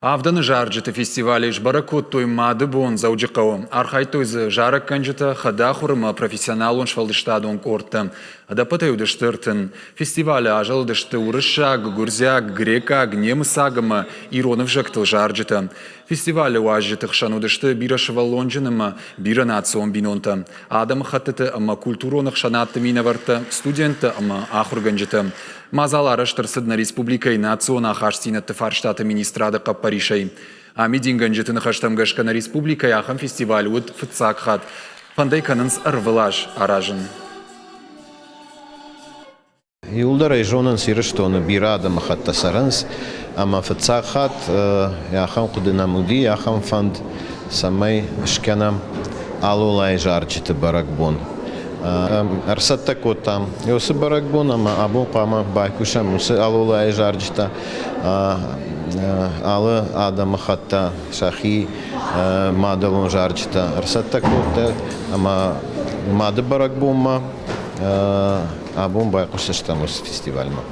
Авдӕны зарджыты фестивалӕй сбӕрӕг кодтой Мады бон Дзӕуджыхъӕуы. Архайдтой дзы зарӕггӕнджытӕ, хӕдахуыр ӕмӕ профессионалон сфӕлдыстадон къордтӕ. Ӕдӕппӕтӕй уыдысты 30. Фестивалы азӕлыдысты уырыссаг, гуырдзиаг, грекъаг, немыцаг ӕмӕ ирон ӕвзӕгтыл зарджытӕ. Фестивалы уазджыты хсӕн уыдысты бирӕсывӕллонджын ӕмӕ бирӕнацион бинонтӕ, адӕмыхӕттыты ӕмӕ культурон ӕхсӕнадты минӕвӕрттӕ, студенттӕ ӕмӕ ахуыргӕнджытӕ. Мадзал арӕзт ӕрцыд нӕ республикӕйы национ ахастдзинӕдты фарстаты министрады хъӕппӕрисӕй. Амидингӕнджыты ныхӕстӕм гӕсгӕ нӕ республикӕйы ахӕм фестиваль уыд фыццаг хатт. Фӕнд ӕй кӕнынц ӕрвылаз аразын. Иуылдӕр ӕй зонынц, Ирыстоны бирӕ адӕмыхӕттӕ цӕрынц, ӕмӕ фыццаг хатт ахӕм хъуыды нӕм уыди, ахӕм фӕнд, цӕмӕй скӕнӕм Алолайы зарджыты бӕрӕгбон. Ӕрцӕттӕ кодтам уыцы бӕрӕгбон ӕмӕ абон хъуамӕ байхъусӕм уыцы Алолайы зарджытӕ. Алы адӕмыхӕттӕ сӕхи мадӕлон зарджытӕ ӕрцӕттӕ кодтой ӕмӕ мады бӕрӕгбонмӕ абон байхъусдзыстӕм уыцы фестивальмӕ.